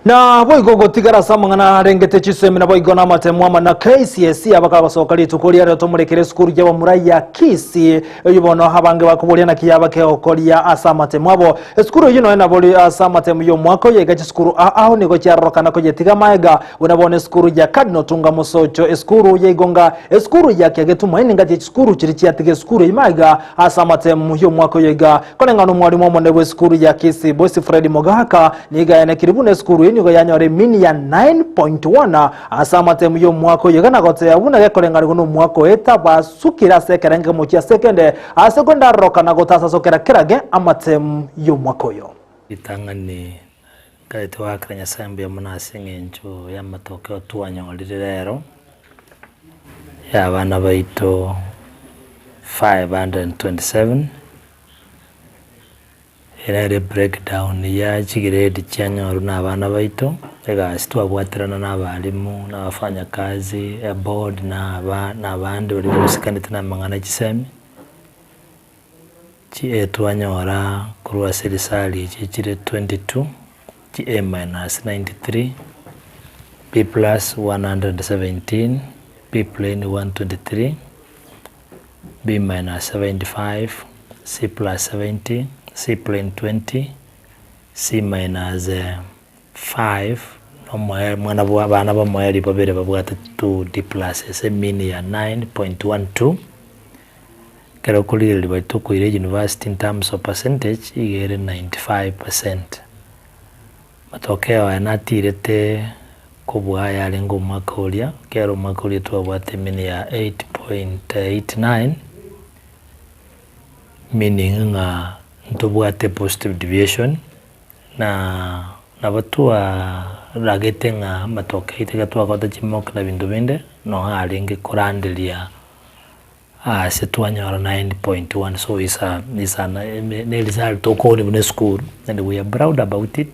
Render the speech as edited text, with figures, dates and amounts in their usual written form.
Na boigo gotigara ase amang'ana arengete chisemi naboigo namatemo amo na KCSE abakaba basoka rituko riarero tomorekere esukuru y'abamura ya Kisii eyio bono abange bakoboria naki yaba kegokoria ase amatemo abo. Esukuru eyio nonya nabori ase amatemo y'omwaka oyo iga chisukuru ao nigo chiarorokana koyetiga maega buna bono esukuru ya Cardinal Tunga Mosocho, esukuru ya Igonga, esukuru ya Kiagetumaini ngati chisukuru chiria chiatiga esukuru eyio maega ase amatemo y'omwaka oyo iga. Koreng'ana omwalimu omonene bw'esukuru ya Kisii Boys Fred Mogaka Nigo yaenekire buna esukuru eyio nigo yanyora emini ya 9.1 ase amatemu y'omwaka oyo iga na goteba buna gekoreng'anigwa nomwaka oyo etabasukire ase ekerengo kemochie ase ekende ase kondarorokana gotasasokera kerage amatemu y'omwaka oyo. Ritang'ani nkaete goakera Nyasae mbuya mono ase eng'encho y'amatokeo twanyorire rero, ya abana baito 527. Ere ere breakdown ya chigrade chianyorwa na abana baito, egasi twabwaterana na abalimu, na abafanyakazi, eboard na aba na abande baria bahusikanete na amang'ana ya chisemi, chi A twanyora korwa ase risali echi chire 22, chi A minus 93, B plus 117, B plain 123. B minus 75, C plus 70, C plain 20, C minus 5, na omoe mwana bwa abana b'omoerio babere babwate 2 D plus ase emean ya 9.12. Ekero okorigereria baria tokoira university in terms of percentage, iga ere 95 percent. Matokeo aya natirete kobua ayarenge omwaka oria, ekero omwaka oria twabwate mean ya 8.89, meaning ng'a ntobwate positive deviation, na nabo twaragete ng'a amatokeo aito ekero twakota chimock na binto binde, noo arenge koranderia ase twanyora 9.1 so is a is an ne result tokooni buna esukuru and we are proud about it.